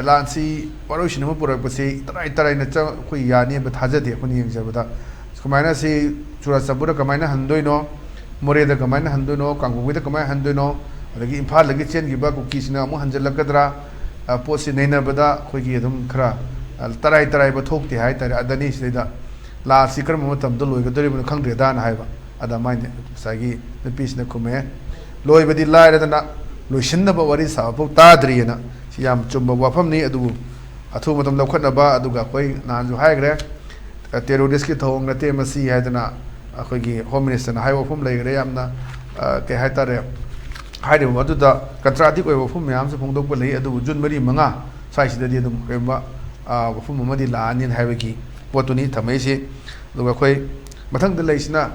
ꯂꯥꯟꯁꯤ ꯋꯥꯔꯣꯏꯁꯤꯟ ꯑꯃ ꯄꯨꯔꯛꯄꯁꯤ ꯇꯔꯥꯏ ꯇꯔꯥꯏꯅ ꯆꯪ-, ꯑꯩꯈꯣꯏ ꯌꯥꯅꯤ ꯍꯥꯏꯕ ꯊꯥꯖꯗꯦ꯫ ꯑꯩꯈꯣꯏꯅ ꯌꯦꯡꯖꯕꯗ ꯁꯨꯃꯥꯏꯅ ꯁꯤ ꯆꯨꯔꯥꯆꯥꯟꯄꯨꯔꯗ ꯀꯃꯥꯏꯅ ꯍꯟꯗꯣꯏꯅꯣ, ꯃꯣꯔꯦꯗ ꯀꯃꯥꯏꯅ ꯍꯟꯗꯣꯏꯅꯣ, ꯀꯥꯡꯄꯣꯛꯄꯤꯗ ꯀꯃꯥꯏꯅ ꯍꯟꯗꯣꯏꯅꯣ, ꯑꯗꯒꯤ ꯏꯝꯐꯥꯜꯗꯒꯤ ꯆꯦꯟꯈꯤꯕ ꯀꯨꯀꯤꯁꯤꯡꯅ ꯑꯃꯨꯛ ꯍꯟꯖꯤꯜꯂꯛꯀꯗ꯭ꯔꯥ? ꯑ, ꯄꯣꯠꯁꯤ ꯅꯩꯅꯕꯗ ꯑꯩꯈꯣꯏꯒꯤ ꯑꯗꯨꯝ ꯈꯔ, ꯑ, ꯇꯔꯥꯏ ꯇꯔꯥꯏꯕ ꯊꯣꯛꯇꯦ ꯍꯥꯏ ꯇꯥꯔꯦ꯫ ꯑꯗꯅꯤ ꯁꯤꯗꯩꯗ ꯂꯥꯟꯁꯤ ꯀꯔꯝꯕ ꯃꯇꯝꯗ ꯂꯣꯏꯒꯗꯧꯔꯤꯕꯅꯣ ꯈꯪꯗ꯭ꯔꯦꯗꯥꯅ ꯍꯥꯏꯕ꯫ ꯑꯗ ꯃꯥꯏꯅ ꯉꯁꯥꯏꯒꯤ ꯅꯨꯄꯤꯁꯤꯅ ꯈꯨꯝꯃꯛꯑꯦ, "ꯂꯣꯏꯕꯗꯤ ꯂꯥꯏꯔꯗꯅ ꯂꯣꯏꯁꯤꯟꯅꯕ ꯋꯥꯔꯤ ꯁꯥꯕ ꯐꯥꯎ ꯇꯥꯗ꯭ꯔꯤꯑꯅ"꯫ ꯁꯤ ꯌꯥꯝ ꯆꯨꯝꯕ ꯋꯥꯐꯝꯅꯤ꯫ ꯑꯗꯨꯕꯨ ꯑꯊꯨꯕ ꯃꯇꯝ ꯂꯧꯈꯠꯅꯕ, ꯑꯗꯨꯒ ꯑꯩꯈꯣꯏ ꯅꯍꯥꯟꯁꯨ ꯍꯥꯏꯈ꯭ꯔꯦ, ꯇꯦꯔꯣꯔꯤꯁꯀꯤ ꯊꯧꯑꯣꯡ ꯅꯠꯇꯦ ꯃꯁꯤ ꯍꯥꯏꯗꯅ ꯑꯩꯈꯣꯏꯒꯤ ꯍꯣꯝ ꯃꯤꯅꯤꯁꯇꯔꯅ ꯍꯥꯏꯕ ꯋꯥꯐꯝ ꯂꯩꯈ꯭ꯔꯦ꯫ ꯌꯥꯝꯅ, ꯑ, ꯀꯩ ꯍꯥꯏꯇꯥꯔꯦ, ꯍꯥꯏꯔꯤꯕ ꯃꯗꯨꯗ ꯀꯟꯇ꯭ꯔꯥꯗꯤꯛ ꯑꯣꯏꯕ ꯋꯥꯐꯝ ꯃꯌꯥꯝꯁꯨ ꯐꯣꯡꯗꯣꯛꯄ ꯂꯩ꯫ ꯑꯗꯨꯕꯨ ꯖꯨꯟ ꯃꯔꯤ ꯃꯉꯥ ꯁ꯭ꯋꯥꯏꯁꯤꯗꯗꯤ ꯑꯗꯨꯝ ꯀꯔꯤꯒꯨꯝꯕ, ꯑ, ꯋꯥꯐꯝ ꯑꯃꯗꯤ ꯂꯥꯛꯑꯅꯤꯅ ꯍꯥꯏꯕꯒꯤ ꯄꯣꯠꯇꯨꯅꯤ ꯊꯝꯃꯛꯏꯁꯤ꯫ ꯑꯗꯨꯒ ꯑꯩꯈꯣꯏ ꯃꯊꯪꯗ ꯂꯩꯁꯤꯅ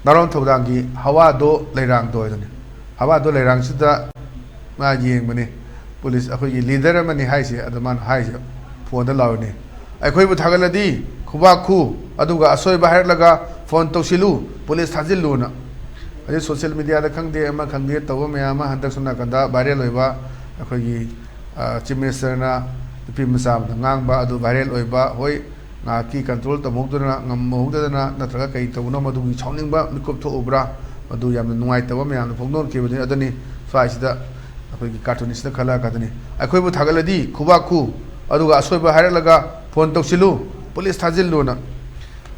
ꯅꯥꯔꯣꯟ ꯊꯧꯗꯥꯡꯒꯤ ꯍꯋꯥꯗꯣ ꯂꯩꯔꯥꯡꯗꯣ ꯍꯥꯏꯗꯨꯅꯤ꯫ ꯍꯋꯥꯗꯣ ꯂꯩꯔꯥꯡꯁꯤꯗ ꯃꯥ ꯌꯦꯡꯕꯅꯤ꯫ ꯄꯨꯂꯤꯁ ꯑꯩꯈꯣꯏꯒꯤ ꯂꯤꯗꯔ ꯑꯃꯅꯤ ꯍꯥꯏꯁꯦ, ꯑꯗꯣ ꯃꯥꯅ ꯍꯥꯏꯁꯦ, ꯐꯣꯟꯗ ꯂꯥꯎꯔꯤꯅꯤ, "ꯑꯩꯈꯣꯏꯕꯨ ꯊꯥꯒꯠꯂꯗꯤ ꯈꯨꯕꯥꯛ ꯈꯨ, ꯑꯗꯨꯒ ꯑꯁꯣꯏꯕ ꯍꯥꯏꯔꯛꯂꯒ ꯐꯣꯟ ꯇꯧꯁꯤꯜꯂꯨ, ꯄꯨꯂꯤꯁ ꯊꯥꯖꯤꯜꯂꯨꯅ"꯫ ꯍꯧꯖꯤꯛ ꯁꯣꯁꯤꯌꯦꯜ ꯃꯤꯗꯤꯌꯥꯗ ꯈꯪꯗꯦ, ꯑꯃ ꯈꯪꯗꯦ, ꯇꯧꯕ ꯃꯌꯥꯝ ꯑꯃ ꯍꯟꯗꯛ ꯁꯣꯝ ꯅꯥꯀꯟꯗ ꯚꯥꯏꯔꯦꯜ ꯑꯣꯏꯕ, ꯑꯩꯈꯣꯏꯒꯤ ꯆꯤꯐ ꯃꯤꯅꯤꯁꯇꯔꯅ ꯅꯨꯄꯤ ꯃꯆꯥ ꯑꯃꯗ ꯉꯥꯡꯕ ꯑꯗꯨ ꯚꯥꯏꯔꯦꯜ ꯑꯣꯏꯕ, ꯍꯣꯏ, ꯉꯥꯏꯍꯥꯛꯀꯤ ꯀꯟꯇ꯭ꯔꯣꯜ ꯇꯧꯍꯧꯗꯗꯅ, ꯉꯝꯍꯧꯗꯗꯅ, ꯅꯠꯇ꯭ꯔꯒ ꯀꯔꯤ ꯇꯧꯕꯅꯣ, ꯃꯗꯨꯒꯤ ꯁꯥꯎꯅꯤꯡꯕ ꯃꯤꯀꯨꯞ ꯊꯣꯛꯎꯕ꯭ꯔꯥ, ꯃꯗꯨ ꯌꯥꯝꯅ ꯅꯨꯡꯉꯥꯏꯇꯕ ꯃꯌꯥꯝꯅ ꯐꯣꯡꯗꯣꯛꯈꯤꯕꯅꯤ꯫ ꯑꯗꯨꯅꯤ ꯁ꯭ꯋꯥꯏꯁꯤꯗ ꯑꯩꯈꯣꯏꯒꯤ ꯀꯥꯔꯇꯨꯅꯤꯁꯅ ꯈꯜꯂꯛꯑꯀꯗꯅꯤ, "ꯑꯩꯈꯣꯏꯕꯨ ꯊꯥꯒꯠꯂꯗꯤ ꯈꯨꯕꯥꯛ ꯈꯨ, ꯑꯗꯨꯒ ꯑꯁꯣꯏꯕ ꯍꯥꯏꯔꯛꯂꯒ ꯐꯣꯟ ꯇꯧꯁꯤꯜꯂꯨ, ꯄꯨꯂꯤꯁ ꯊꯥꯖꯤꯜꯂꯨꯅ"꯫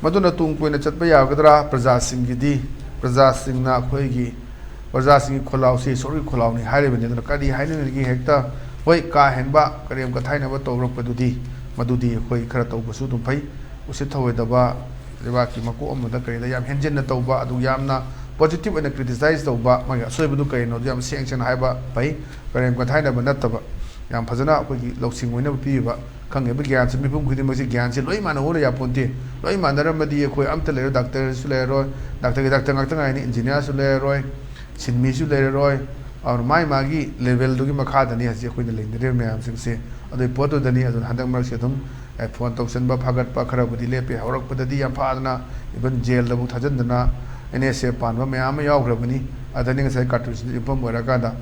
ꯃꯗꯨꯅ ꯇꯨꯡ ꯀꯣꯏꯅ ꯆꯠꯄ ꯌꯥꯒꯗ꯭ꯔꯥ? ꯄ꯭ꯔꯖꯥꯁꯤꯡꯒꯤꯗꯤ, ꯄ꯭ꯔꯖꯥꯁꯤꯡꯅ ꯑꯩꯈꯣꯏꯒꯤ ꯄ꯭ꯔꯖꯥꯁꯤꯡꯒꯤ ꯈꯣꯜꯂꯥꯎꯁꯤ ꯏꯁꯣꯔꯒꯤ ꯈꯣꯜꯂꯥꯎꯅꯤ ꯍꯥꯏꯔꯤꯕꯅꯤ꯫ ꯑꯗꯨꯅ ꯀꯔꯤ ꯍꯥꯏꯅꯤꯡꯉꯤꯒꯦ? ꯍꯦꯛꯇ, ꯍꯣꯏ, ꯀꯥ ꯍꯦꯟꯕ ꯀꯔꯦꯝ ꯀꯊꯥꯏꯅꯕ ꯇꯧꯔꯛꯄꯗꯨꯗꯤ, ꯃꯗꯨꯗꯤ ꯑꯩꯈꯣꯏ ꯈꯔ ꯇꯧꯕꯁꯨ ꯑꯗꯨꯝ ꯐꯩ꯫ ꯎꯁꯤꯠ ꯊꯑꯣꯏꯗꯕ, ꯂꯩꯕꯥꯛꯀꯤ ꯃꯀꯣꯛ ꯑꯃꯗ ꯀꯔꯤꯗ ꯌꯥꯝ ꯍꯦꯟꯖꯤꯟꯅ ꯇꯧꯕ, ꯑꯗꯨ ꯌꯥꯝꯅ ꯄꯣꯖꯤꯇꯤꯚ ꯑꯣꯏꯅ ꯀ꯭ꯔꯤꯇꯤꯁꯥꯏꯖ ꯇꯧꯕ, ꯃꯥꯒꯤ ꯑꯁꯣꯏꯕꯗꯨ ꯀꯔꯤꯅꯣ ꯑꯗꯨ ꯌꯥꯝ ꯁꯦꯡ ꯁꯦꯡꯅ ꯍꯥꯏꯕ ꯐꯩ꯫ ꯀꯔꯦꯝ ꯀꯊꯥꯏꯅꯕ ꯅꯠꯇꯕ, ꯌꯥꯝ ꯐꯖꯅ ꯑꯩꯈꯣꯏꯒꯤ ꯂꯧꯁꯤꯡ ꯑꯣꯏꯅꯕ ꯄꯤꯔꯤꯕ, ꯈꯪꯉꯤꯕ ꯒ꯭ꯌꯥꯟꯁꯦ, ꯃꯤꯄꯨꯝ ꯈꯨꯗꯤꯡꯃꯛꯁꯤ ꯒ꯭ꯌꯥꯟꯁꯦ ꯂꯣꯏ ꯃꯥꯟꯅ ꯍꯣꯠꯅ ꯌꯥꯄꯣꯟꯇꯦ꯫ ꯂꯣꯏ ꯃꯥꯟꯅꯔꯝꯃꯗꯤ ꯑꯩꯈꯣꯏ ꯑꯝꯇ ꯂꯩꯔꯣꯏ, ꯗꯥꯛꯇꯔꯁꯨ ꯂꯩꯔꯔꯣꯏ, ꯗꯥꯛꯇꯔꯒꯤ ꯗꯥꯛꯇꯔ ꯉꯥꯛꯇ ꯉꯥꯏꯅꯤ, ꯏꯟꯖꯤꯅꯤꯌꯥꯔꯁꯨ ꯂꯩꯔꯔꯣꯏ, ꯁꯤꯟꯃꯤꯁꯨ ꯂꯩꯔꯔꯣꯏ꯫ ꯑꯗꯨꯅ ꯃꯥꯏ ꯃꯥꯒꯤ ꯂꯦꯚꯦꯜꯗꯨꯒꯤ ꯃꯈꯥꯗꯅꯤ ꯍꯧꯖꯤꯛ ꯑꯩꯈꯣꯏꯅ ꯂꯩꯅꯔꯤꯕ ꯃꯌꯥꯝꯁꯤꯡꯁꯦ꯫ ꯑꯗꯨꯒꯤ ꯄꯣꯠꯇꯨꯗꯅꯤ꯫ ꯑꯗꯨꯅ ꯍꯟꯗꯛ ꯃꯔꯛꯁꯦ ꯑꯗꯨꯝ, ꯑꯦ, ꯐꯣꯟ ꯇꯧꯁꯟꯕ, ꯐꯥꯒꯠꯄ ꯈꯔꯕꯨꯗꯤ ꯂꯦꯞꯄꯦ꯫ ꯍꯧꯔꯛꯄꯗꯗꯤ ꯌꯥꯝ ꯐꯥꯗꯅ, ꯏꯚꯟ ꯖꯦꯜꯗꯕꯨ ꯊꯥꯖꯤꯟꯗꯅ, ꯑꯦꯟ ꯑꯦꯁ ꯑꯦ ꯄꯥꯟꯕ ꯃꯌꯥꯝ ꯑꯃ ꯌꯥꯎꯈ꯭ꯔꯕꯅꯤ꯫ ꯑꯗꯅꯤ ꯉꯁꯥꯏ ꯀꯥꯔꯇꯨꯟꯁꯤꯗ ꯌꯨꯝꯐꯝ ꯑꯣꯏꯔꯀꯥꯟꯗ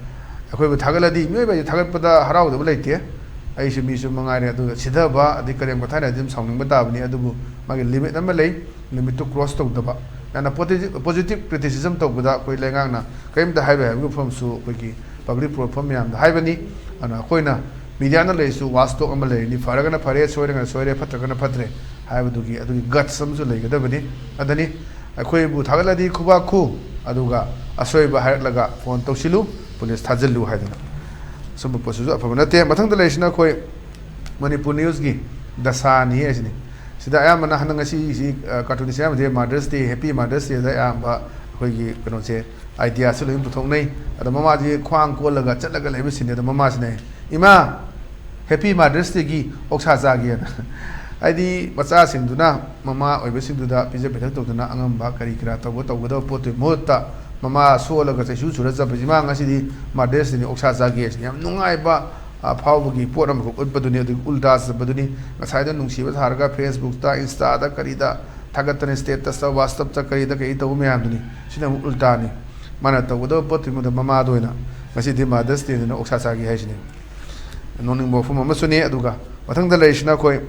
ꯑꯩꯈꯣꯏꯕꯨ ꯊꯥꯒꯠꯂꯗꯤ, ꯃꯤꯑꯣꯏꯕ ꯍꯥꯏꯁꯦ ꯊꯥꯒꯠꯄꯗ ꯍꯔꯥꯎꯗꯕ ꯂꯩꯇꯦ꯫ ꯑꯩꯁꯨ ꯃꯤꯁꯨ ꯃꯉꯥꯏꯔꯦ꯫ ꯑꯗꯨꯒ ꯁꯤꯊꯕ ꯑꯗꯩ ꯀꯔꯦꯝ ꯀꯊꯥꯏꯅꯗꯤ ꯑꯗꯨꯝ ꯁꯥꯎꯅꯤꯡꯕ ꯇꯥꯕꯅꯤ꯫ ꯑꯗꯨꯕꯨ ꯃꯥꯒꯤ ꯂꯤꯃꯤꯠ ꯑꯃ ꯂꯩ꯫ ꯂꯤꯃꯤꯠꯇꯨ ꯀ꯭ꯔꯣꯁ ꯇꯧꯗꯕ꯫ ꯌꯥꯝꯅ ꯄꯣꯖꯤꯇꯤꯚ, ꯄꯣꯖꯤꯇꯤꯚ ꯀ꯭ꯔꯤꯇꯤꯁꯤꯖꯝ ꯇꯧꯕꯗ ꯑꯩꯈꯣꯏ ꯂꯩꯉꯥꯛꯅ ꯀꯔꯤꯝꯇ ꯍꯥꯏꯔꯣꯏ ꯍꯥꯏꯕꯒꯤ ꯋꯥꯐꯝꯁꯨ ꯑꯩꯈꯣꯏꯒꯤ ꯄꯕ꯭ꯂꯤꯛ ꯄ꯭ꯂꯦꯠꯐꯣꯔꯝ ꯃꯌꯥꯝꯗ ꯍꯥꯏꯕꯅꯤ꯫ ꯑꯗꯨꯅ ꯑꯩꯈꯣꯏꯅ ꯃꯤꯗꯤꯌꯥꯅ ꯂꯩꯔꯤꯁꯨ ꯋꯥꯆ ꯇꯣꯛ ꯑꯃ ꯂꯩꯔꯅꯤ꯫ ꯐꯔꯒꯅ ꯐꯔꯦ, ꯁꯣꯏꯔꯒꯅ ꯁꯣꯏꯔꯦ, ꯐꯠꯇ꯭ꯔꯒꯅ ꯐꯠꯇ꯭ꯔꯦ ꯍꯥꯏꯕꯗꯨꯒꯤ, ꯑꯗꯨꯒꯤ ꯒꯠꯁ ꯑꯃꯁꯨ ꯂꯩꯒꯗꯕꯅꯤ꯫ ꯑꯗꯅꯤ ꯑꯩꯈꯣꯏꯕꯨ ꯊꯥꯒꯠꯂꯗꯤ ꯈꯨꯕꯥꯛ ꯈꯨ, ꯑꯗꯨꯒ ꯑꯁꯣꯏꯕ ꯍꯥꯏꯔꯛꯂꯒ ꯐꯣꯟ ꯇꯧꯁꯤꯜꯂꯨ, ꯄꯨꯂꯤꯁ ꯊꯥꯖꯤꯜꯂꯨ ꯍꯥꯏꯗꯅ꯫ ꯁꯨꯝꯕ ꯄꯣꯠꯁꯤꯁꯨ ꯑꯐꯕ ꯅꯠꯇꯦ꯫ ꯃꯊꯪꯗ ꯂꯩꯔꯤꯁꯤꯅ ꯑꯩꯈꯣꯏ ꯃꯅꯤꯄꯨꯔ ꯅ꯭ꯌꯨꯁꯀꯤ ꯗꯁꯥꯅꯤ ꯍꯥꯏꯁꯤꯅꯤ꯫ ꯁꯤꯗ ꯑꯌꯥꯝꯕꯅ ꯍꯟꯗꯛ ꯉꯁꯤꯁꯤ, ꯑ, ꯀꯥꯔꯇꯨꯟꯁꯦ ꯑꯌꯥꯝꯕꯗꯤ Mother's Day, Happy Mother's Dayꯗ ꯑꯌꯥꯝꯕ ꯑꯩꯈꯣꯏꯒꯤ ꯀꯩꯅꯣꯁꯦ, ꯑꯥꯏꯗꯤꯌꯥꯁꯦ ꯂꯣꯏꯅ ꯄꯨꯊꯣꯛꯅꯩ꯫ ꯑꯗꯣ ꯃꯃꯥꯁꯤ ꯈ꯭ꯋꯥꯡ ꯀꯣꯜꯂꯒ ꯆꯠꯂꯒ ꯂꯩꯕ ꯁꯤꯟꯅꯤ꯫ ꯑꯗꯣ ꯃꯃꯥꯁꯤꯅ, "ꯏꯃꯥ, Happy Mother's Dayꯒꯤ ꯑꯣꯛꯁꯥ ꯆꯥꯒꯦꯅ"꯫ ꯍꯥꯏꯗꯤ ꯃꯆꯥꯁꯤꯡꯗꯨꯅ ꯃꯃꯥ ꯑꯣꯏꯕꯁꯤꯡꯗꯨꯗ ꯄꯤꯖ ꯄꯤꯊꯛ ꯇꯧꯗꯅ ꯑꯉꯝꯕ ꯀꯔꯤ ꯀꯔꯥ ꯇꯧꯕ ꯇꯧꯒꯗꯕ ꯄꯣꯠꯇꯨꯒꯤ ꯃꯍꯨꯠꯇ, ꯃꯃꯥ ꯁꯣꯜꯂꯒ ꯆꯩꯁꯨ ꯆꯨꯔ ꯆꯠꯄꯁꯤ, ꯃꯥ ꯉꯁꯤꯗꯤ Mother's Dayꯅꯤ, ꯑꯣꯛꯁꯥ ꯆꯥꯒꯦ ꯍꯥꯏꯁꯤꯅ ꯌꯥꯝ ꯅꯨꯡꯉꯥꯏꯕ, ꯑ, ꯐꯥꯎꯕꯒꯤ ꯄꯣꯠ ꯑꯃꯈꯛ ꯎꯠꯄꯗꯨꯅꯤ꯫ ꯑꯗꯨꯒꯤ ꯎꯜꯇꯥ ꯆꯠꯄꯗꯨꯅꯤ꯫ ꯉꯁꯥꯏꯗ ꯅꯨꯡꯁꯤꯕ ꯁꯥꯔꯒ Facebookꯇ, Instaꯗ, ꯀꯔꯤꯗ ꯊꯥꯒꯠꯇꯅ, statusꯇ, WhatsAppꯇ, ꯀꯔꯤꯗ ꯀꯔꯤ ꯇꯧꯕ ꯃꯌꯥꯝꯗꯨꯅꯤ꯫ ꯁꯤꯅ ꯑꯃꯨꯛ ꯎꯜꯇꯥꯅꯤ꯫ ꯃꯥꯅ ꯇꯧꯒꯗꯕ ꯄꯣꯠꯇꯨꯒꯤ ꯃꯍꯨꯠꯇ ꯃꯃꯥꯗ ꯑꯣꯏꯅ ꯉꯁꯤꯗꯤ Mother's Dayꯅꯤꯅ ꯑꯣꯛꯁꯥ ꯆꯥꯒꯦ ꯍꯥꯏꯁꯤꯅꯤ꯫ ꯅꯣꯛꯅꯤꯡꯕ ꯋꯥꯐꯝ ꯑꯃꯁꯨꯅꯤ꯫ ꯑꯗꯨꯒ ꯃꯊꯪꯗ ꯂꯩꯔꯤꯁꯤꯅ ꯑꯩꯈꯣꯏ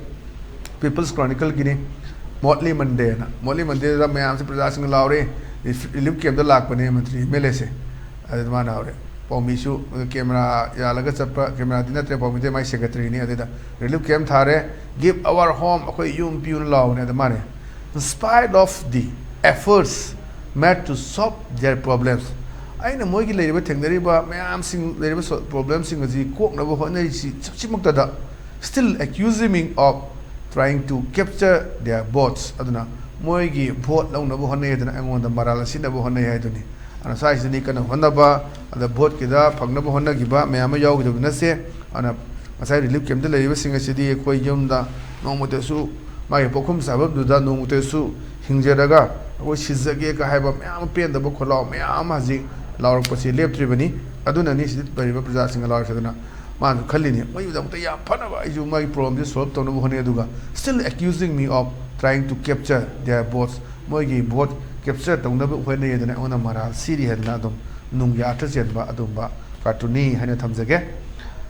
People's Chronicleꯒꯤꯅꯤ, Motley Mondayꯅ꯫ Motley Mondayꯗ ꯃꯌꯥꯝꯁꯦ, ꯄ꯭ꯔꯖꯥꯁꯤꯡ ꯂꯥꯎꯔꯦ, ꯔꯤꯂꯤꯐ ꯀꯦꯝꯞꯇ ꯂꯥꯛꯄꯅꯦ ꯃꯟꯇ꯭ꯔꯤ, MLAꯁꯦ꯫ ꯑꯗꯨꯗ ꯃꯥꯅ ꯍꯧꯔꯦ, ꯄꯥꯎꯃꯤꯁꯨ, ꯀꯦꯃꯦꯔꯥ ꯌꯥꯜꯂꯒ ꯆꯠꯄ, ꯀꯦꯃꯦꯔꯥꯗꯤ ꯅꯠꯇ꯭ꯔꯦ, ꯄꯥꯎꯃꯤꯗꯤ ꯃꯥꯏ ꯁꯦꯀ꯭ꯔꯦꯇꯔꯤꯅꯤ꯫ ꯑꯗꯨꯗ ꯔꯤꯂꯤꯐ ꯀꯦꯝꯞ ꯊꯥꯔꯦ, "Give our home, ꯑꯩꯈꯣꯏ ꯌꯨꯝ ꯄꯤꯌꯨꯅ" ꯂꯥꯎꯕꯅꯦ꯫ ꯑꯗ ꯃꯥꯅꯦ, "In spite of the efforts made to solve their problems", ꯑꯩꯅ ꯃꯣꯏꯒꯤ ꯂꯩꯔꯤꯕ, ꯊꯦꯡꯅꯔꯤꯕ ꯃꯌꯥꯝꯁꯤꯡ, ꯂꯩꯔꯤꯕ ꯁꯣ-, problemꯁꯤꯡ ꯑꯁꯤ ꯀꯣꯛꯅꯕ ꯍꯣꯠꯅꯔꯤꯁꯤ ꯁꯤꯃꯛꯇꯗ, "still accusing me of trying to capture their votes", ꯑꯗꯨꯅ ꯃꯣꯏꯒꯤ ꯚꯣꯠ ꯂꯧꯅꯕ ꯍꯣꯠꯅꯩ ꯍꯥꯏꯗꯅ ꯑꯩꯉꯣꯟꯗ ꯃꯔꯥꯜ ꯁꯤꯅꯕ ꯍꯣꯠꯅꯩ ꯍꯥꯏꯗꯨꯅꯤ꯫ ꯑꯗꯨꯅ ꯁ꯭ꯋꯥꯏꯁꯤꯗꯅꯤ ꯀꯟꯅ ꯍꯣꯠꯅꯕ, ꯑꯗ ꯚꯣꯠꯀꯤꯗ ꯐꯪꯅꯕ ꯍꯣꯠꯅꯈꯤꯕ ꯃꯌꯥꯝ ꯑꯃ ꯌꯥꯎꯈꯤꯗꯕ ꯅꯠꯇꯦ꯫ ꯑꯗꯨꯅ ꯉꯁꯥꯏ ꯔꯤꯂꯤꯐ ꯀꯦꯝꯞꯇ ꯂꯩꯔꯤꯕꯁꯤꯡ ꯑꯁꯤꯗꯤ ꯑꯩꯈꯣꯏ ꯌꯨꯝꯗ ꯅꯣꯡꯃꯇꯁꯨ, ꯃꯥꯒꯤ ꯄꯣꯛꯐꯝ ꯆꯥꯐꯝꯗꯨꯗ ꯅꯣꯡꯃꯇꯁꯨ ꯍꯤꯡꯖꯔꯒ ꯑꯩꯈꯣꯏ ꯁꯤꯖꯒꯦꯒ ꯍꯥꯏꯕ ꯃꯌꯥꯝ ꯑꯃ, ꯄꯦꯟꯗꯕ ꯈꯣꯜꯂꯥꯎ ꯃꯌꯥꯝ ꯑꯃ ꯍꯧꯖꯤꯛ ꯂꯥꯎꯔꯛꯄꯁꯤ ꯂꯦꯞꯇ꯭ꯔꯤꯕꯅꯤ꯫ ꯑꯗꯨꯅꯅꯤ ꯁꯤꯗ ꯂꯩꯔꯤꯕ ꯄ꯭ꯔꯖꯥꯁꯤꯡꯅ ꯂꯥꯎꯔꯤꯁꯦ꯫ ꯑꯗꯨꯅ ꯃꯥꯅꯁꯨ ꯈꯜꯂꯤꯅꯤ, ꯃꯣꯏꯒꯤꯗꯃꯛꯇ ꯌꯥꯝ ꯐꯅꯕ ꯑꯩꯁꯨ ꯃꯥꯒꯤ problemꯁꯦ solve ꯇꯧꯅꯕ ꯍꯣꯠꯅꯩ, ꯑꯗꯨꯒ "still accusing me of trying to capture their votes", ꯃꯣꯏꯒꯤ ꯚꯣꯠ ꯀꯦꯞꯆꯔ ꯇꯧꯅꯕ ꯍꯣꯠꯅꯩ ꯑꯗꯨꯅ ꯑꯩꯉꯣꯟꯗ ꯃꯔꯥꯜ ꯁꯤꯔꯤ ꯍꯥꯏꯗꯅ ꯑꯗꯨꯝ ꯅꯨꯡꯒꯤ ꯑꯥꯔꯊ ꯆꯦꯟꯕ ꯑꯗꯨꯝꯕ ꯀꯥꯔꯇꯨꯟꯅꯤ ꯍꯥꯏꯅ ꯊꯝꯖꯒꯦ꯫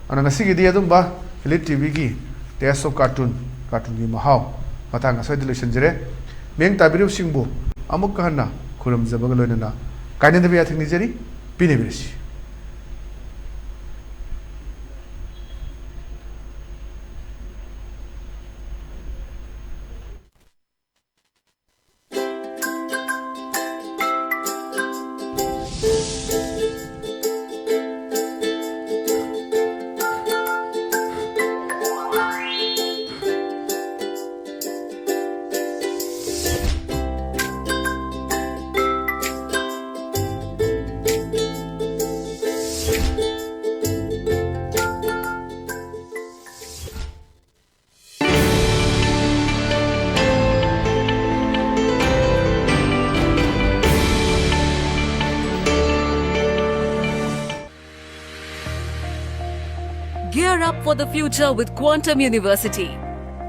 ꯑꯗꯨꯅ ꯉꯁꯤꯒꯤꯗꯤ ꯑꯗꯨꯝꯕ Elite TVꯒꯤ Taste of Cartoon, ꯀꯥꯔꯇꯨꯟꯒꯤ ꯃꯍꯥꯎ ꯃꯇꯥꯡ ꯑꯁ꯭ꯋꯥꯏꯗ ꯂꯣꯏꯁꯤꯟꯖꯔꯦ꯫ ꯃꯤꯠꯌꯦꯡ ꯇꯥꯕꯤꯔꯤꯕꯁꯤꯡꯕꯨ ꯑꯃꯨꯛꯀ ꯍꯟꯅ ꯈꯨꯔꯨꯝꯖꯕꯒ ꯂꯣꯏꯅꯅ ꯀꯥꯏꯅꯗꯕ ꯌꯥꯊꯪ ꯅꯤꯖꯔꯤ꯫ ꯄꯤꯅꯕꯤꯔꯁꯤ꯫ for the future with Quantum University.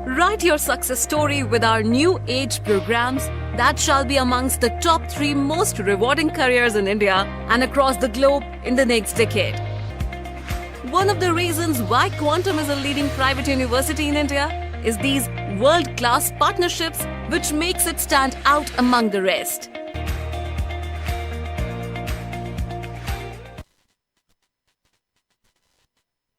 Write your success story with our new age programs that shall be amongst the top three most rewarding careers in India and across the globe in the next decade. One of the reasons why Quantum is a leading private university in India is these world class partnerships, which makes it stand out among the rest.